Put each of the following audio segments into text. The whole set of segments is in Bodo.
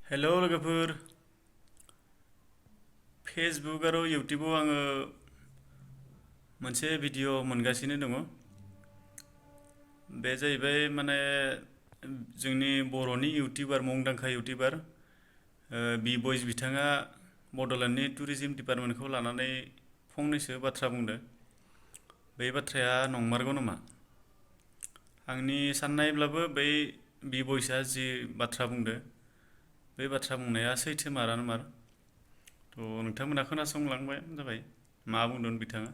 हेलो लोगोफोर फेसबुक आरो इउट्यूबाव आङो मोनसे भिडिअ मोनगासिनो दङ। बे जाहैबाय माने जोंनि बर'नि इउट्यूबार मुंदांखा इउट्यूबार bboys बिथाङा बड'लेण्डनि टुरिज्म डिपार्टमेन्टखौ लानानै फंनैसो बाथ्रा बुंदों। बे बाथ्राया नंमारगौ नामा? आंनि साननायब्लाबो बै bboysआ जि बाथ्रा बुंदों बे बाथ्रा बुंनाया सैथो मारानो मार। नोंथांमोना खोनासंलांबाय जाबाय मा बुंदों बिथाङा।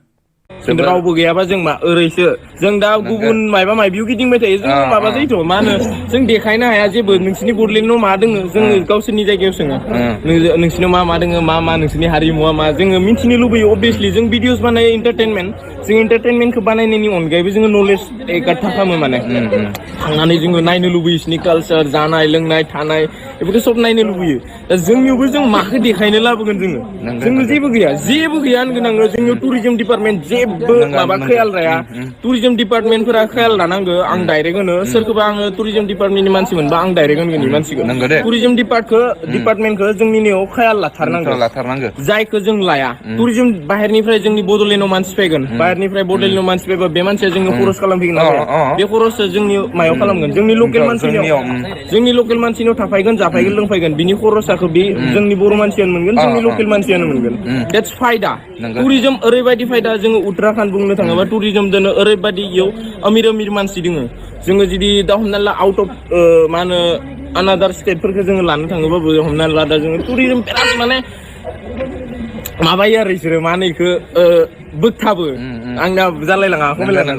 जों रावबो गैयाबा जों मा ओरैसो जों दा गुबुन मायबा मायबियाव गिदिंबाय थायो जों माबा जायोथ' मा होनो जों देखायनो हाया जेबो नोंसिनि बड'लेण्डआव मा दोङो जोङो गावसोरनि जायगायाव सोङो नोंसिनाव मा दोङो मा नोंसिनि हारिमुआ मा जोङो मिथिनो लुबैयो। अबभियासलि जों भिडिअस बानायो एन्टारटेनमेन्ट जों एन्टारटेनमेन्टखौ बानायनायनि अनगायैबो जोङो नलेज एगार्ड खालामो माने थांनानै जोङो नायनो लुबैयो बिसोरनि कालचार जानाय लोंनाय थानाय बेफोरखौ सब नायनो लुबैयो। दा जोंनियावबो जों माखौ देखायनो लाबोगोन जोङो जेबो गैया होनगोन आङो। जोंनियाव टुरिज्म डिपार्टमेन्ट जेबो माबा ख्याल लाया। टुरिज्म डिपार्टमेन्टफोरा ख्याल लानांगो। आं डाइरेक्ट होनो सोरखौबा आङो टुरिज्म डिपार्टमेन्टनि मानसि मोनबा आं डाइरेक्ट होनगोन मानसिखौ टुरिज्म डिपार्टमेन्टखौ जोंनि नेयाव ख्याल लाथारनांगो। जायखौ जों लाया टुरिज्म बाहेरनिफ्राय जोंनि बड'लेण्डआव मानसि फैगोन बाहेरनिफ्राय बड'लेण्डआव मानसि फैबा बे मानसिया जोंनो खरस खालामफैगोन बे खरसखौ जोंनि मायाव खालामगोन जोंनि लकेल मानसिनाव थाफायगोन जाफायगोन लोंफायगोन बिनि खरसाखौ बे जोंनि बर' मानसियानो मोनगोन जोंनि लकेल मानसियानो मोनगोन। देट्स फायदा। टुरिज्म ओरैबायदि फायदा जोङो उत्तराखन्ड बुंनो थाङोबा टुरिज्म दोनो ओरैबायदि इयाव अमिर मानसि दोङो। जोङो जुदि दा हमना ला आउट अफ मा होनो आनादार स्टेटफोरखौ जोङो लानो थाङोबाबो हमना ला दा जोङो टुरिज्म बिराद माने माबायो आरो इसोरो मा होनो इखो बोगथाबो आंना जालायलाङा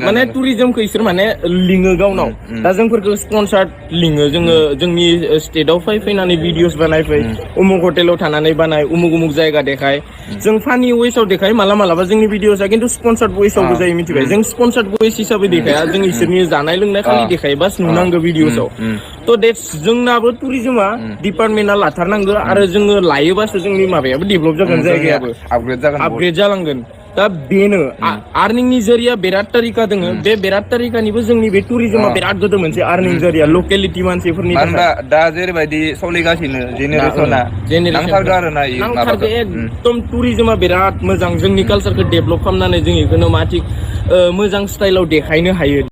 माने टुरिज्मखौ इसोर माने लिङो गावनाव। दा जोंफोरखौ स्पन्सार लिङो जोङो जोंनि स्टेटआव फैनानै भिडिअस बानायफै उमुक हटेलाव थानानै बानाय उमुक जायगा देखाय। जों फानि वेसआव देखाय मालाबा जोंनि भिडिअसआ खिन्थु स्पन्सार्ड वेसआवबो जायो मिथिबाय। जों स्पन्सार्ड वेस हिसाबै देखाया जों इसोरनि जानाय लोंनाय खालि देखायो बास नुनांगौ भिडिअसआव। थ' देट्स जोंनाबो टुरिज्मआ डिपार्टमेन्टआ लाथारनांगौ आरो जोङो लायोबासो जोंनि माबायाबो डेभेलप जागोन जायगायाबो आपग्रेड जालांगोन। दा बेनो आर्निंनि जरिया बिराद तारिका दोङो। बे बिराद तारिकानिबो जोंनि बे टुरिज्मआ बिराद गोदो मोनसे आर्निं जरिया लकेलिटि मानसिफोरनि थाखाय दा जेरैबायदि सोलिगासिनो जेनेरेसना नांथारगौ आरोना एकदम टुरिज्मआ बिराद मोजां जोंनि कालचारखौ डेभेलप खालामनानै जों इखौनो मा थिग मोजां स्टाइलाव देखायनो हायो।